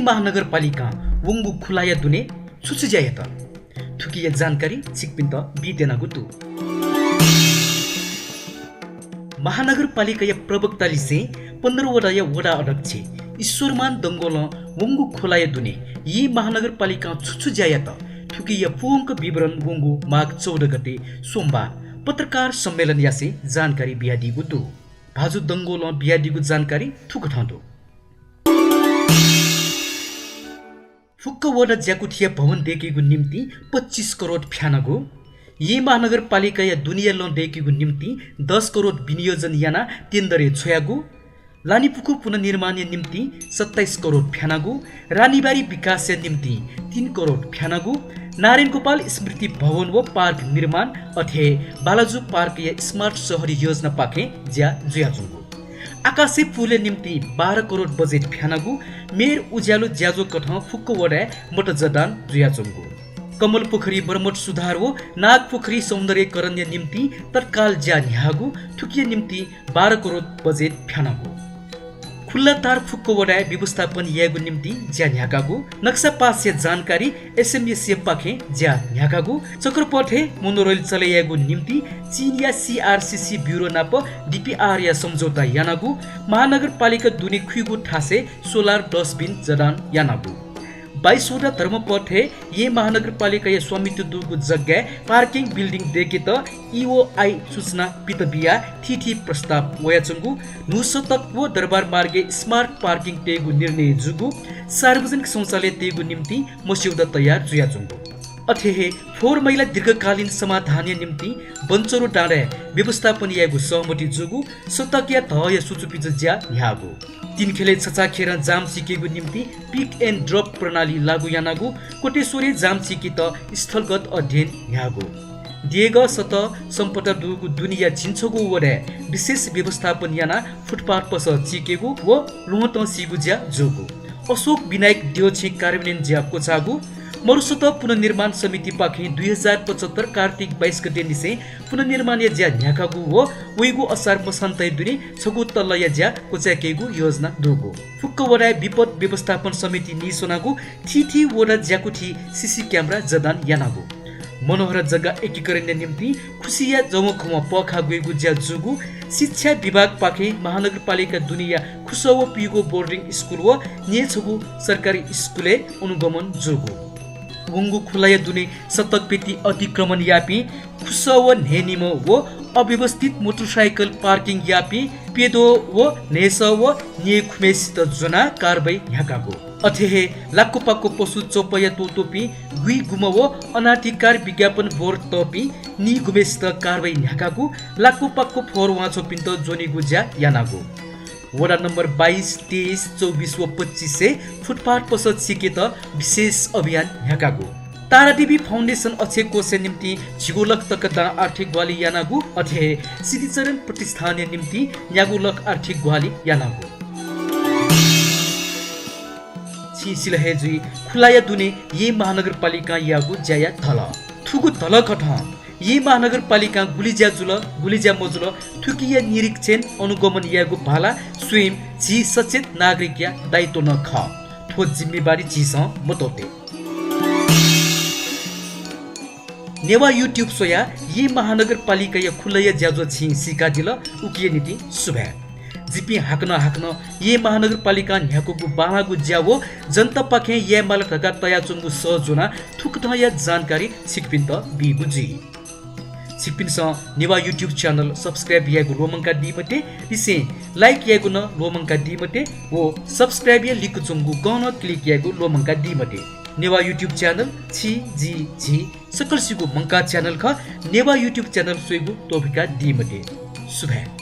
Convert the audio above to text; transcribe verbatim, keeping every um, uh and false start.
महानगरपालिकां वंगु खुलाया दुने छु छु ज्या यात? थुकिया जानकारी छिकपिन्त बीत्यनागु दु। महानगरपालिकाया प्रवक्तालिसें पन्ध्र वडाया वडा अध्यक्ष ईश्वरमान डंगोलं वंगु खुलाया दुने येँ महानगरपालिकां छु छु ज्या यात, थुकिया पूवंक विवरण वंगु माघ चौध गते सोमबार पत्रकार सम्मेलन यासें जानकारी बियादीगु दु। भाजु डंगोलं बियादीगु जानकारी थुकथं दु। फुक्क वडा ज्याकुथिया भवन दय्केगु निम्तिं पच्चिस करोड फ्यानागु, येँ महानगरपालिकाया दुनेया लँ दय्केगु निम्तिं दस करोड विनियोजन यानाः टेन्डरय् छ्वयागु, लानिपुखु पुनर्निर्माणया निम्तिं सत्ताइस करोड फ्यानागु, रानीबारी विकासया निम्तिं तीन करोड फ्यानागु, नारायणगोपाल स्मृति भवन व पार्क निर्माण, अथे हे बालाजु पार्कया स्मार्ट सहरी योजनापाखें ज्या जुयाच्वंगु। आकाशे पुलया निम्तिं बाह्र करोड बजेट फ्यानागु, मेर उज्यालो ज्याझ्वः कथं फुक्क वडाय् मत जडान जुयाच्वंगु। कमल पोखरी मर्मत सुधार व नाग पोखरी सौन्दर्यकरणया निम्तिं तत्काल ज्या न्ह्याःगु, थुकिया निम्तिं बाह्र करोड बजेट फ्यानागु। खुल्ला तार फुक्क वडाय् व्यवस्थापन यायेगु निम्तिं ज्या न्ह्याकागु, नक्सा पासया जानकारी एसएमएसया पाखें ज्या न्ह्याकागु, चक्रपथय् मोनोरेल चले यायेगु निम्तिं चीनया सीआरसीसी ब्युरो नाप डीपीआरया सम्झौता यानागु, महानगरपालिका दुने खुइगु थासय् सोलार डस्टबिन जडान यानागु। बाइस वटा धर्मपथय् येँ महानगरपालिकाया स्वामित्व दुगु जग्गाय् पार्किङ बिल्डिङ दय्केत ईओआई सूचना पित बियाः थीथी प्रस्ताव वयाच्वंगु, न्हू सतक व दरबार मार्गय् स्मार्ट पार्किङ तयेगु निर्णय जूगु, सार्वजनिक शौचालय तयेगु निम्तिं मस्यौदा तयार जुयाच्वंगु। अथे हे फोहोर मैला दीर्घकालीन समाधानया निम्तिं बन्चरो डाँडाय् व्यवस्थापन यायेगु सहमति जूगु, सतकया धःया सुचुपिचु ज्या न्ह्याःगु। तिनखेलय् छचाःखेरं जाम चीकेगु निम्तिं pick and drop प्रणाली लागू यानागु, कोटेश्वरय् जाम चीकेत स्थलगत अध्ययन न्ह्याःगु। देगः सतः सम्पदा दुगु दुनेया झिंछगू वडाय् विशेष व्यवस्थापन यानाः फुटपाथ पसः चीकेगु व ल्वहंतं सीगु ज्या जूगु। अशोक विनायक द्यःछेँ कार्यान्वयन ज्या क्वचाःगु। मरुसतः पुनर्निर्माण समितिपाखें दुई हजार पचहत्तर कार्तिक बाइस गते निसें पुनर्निर्माणया ज्या न्ह्याकागु व वइगु असार मसान्तया दुने छगू तल्लाया ज्या क्वचाय्केगु योजना दुगु। फुक्क वडाय् विपद व्यवस्थापन समिति नीस्वनागु, थीथी वडा ज्याकुथी सीसी क्यामेरा जडान यानागु। मनोहरा जग्गा एकीकरणया निम्तिं खुसिया जवंखवं पःखाः ग्वयेगु ज्या जूगु, शिक्षा विभागपाखें महानगरपालिका दुनेया खुसः व पीगो बोर्डिङ स्कुल व न्यय्छगू सरकारी स्कुलय् अनुगमन जूगु। वंगु खुलाया दुने सतक पेति अतिक्रमण याःपिं, खुसः व न्हय्निम्ह व अव्यवस्थित मोटरसाइकल पार्किङ याःपिं प्यद्वः व न्हय्सः व न्यय्खुम्हय्सित ज्वनाः कारवाही न्ह्याकागु। अथे हे लाक्वपाक्व पशु चौपाया त्वःत्वःपिं गुइगुम्ह व अनाधिकार विज्ञापन बोर्ड तःपिं नीगुम्हय्सित कारवाही न्ह्याकागु, लाक्वपाक्व फोहोर वांछ्वःपिन्त ज्वनेगु ज्या यानागु। वडा नम्बर बाइस, तेइस, चौबिस व पच्चिसय् फुटपाथ पसः चीकेत विशेष अभियान न्ह्याकागु। तारादेवी फाउन्डेसन अक्षय कोषया निम्तिं झिगू लाख तक दां आर्थिक ग्वाहालि यानागु, अथे हे सिद्धिचरण प्रतिष्ठानया निम्तिं न्यागू लाख आर्थिक ग्वाहालि यानागु। छिं सिल हे जुइ, खुलाया दुने येँ महानगरपालिकां याःगु ज्याया धलः। थुगु धलःकथं येँ महानगरपालिकां गुलि ज्या जुल, गुलि ज्या मजुल, थुकिया निरीक्षण अनुगमन यायेगु भाला स्वयं झी सचेत नागरिकया दायित्व नं खः। थ्व जिम्मेवारी झीसं मत्वःते। नेवाः YouTube स्वयाः येँ महानगरपालिकाया खुलाया ज्याझ्वः छिं सीकादिल, उकिया निंतिं सुभाय्। जिपिं हाकनं हाकनं येँ महानगरपालिकां न्ह्याकूगु बांलाःगु ज्या व जनतापाखें यायेमाल धकाः तयाच्वंगु सः ज्वनाः थुकथंया जानकारी छिकपिन्त बीगु जुइ। छिकपिन्सं नेवाः YouTube channel subscribe यायेगु ल्वःमंकादी मते, लिसें like यायेगु नं ल्वःमंकादी मते व subscribe या लिक्क च्वंगु गं नं click यायेगु ल्वःमंकादी मते। नेवाः YouTube channel छि, जि, झी सकलसिगु मंकाः channel खः। नेवाः YouTube channel स्वयेगु त्वपुइकादी मते। सुभाय्।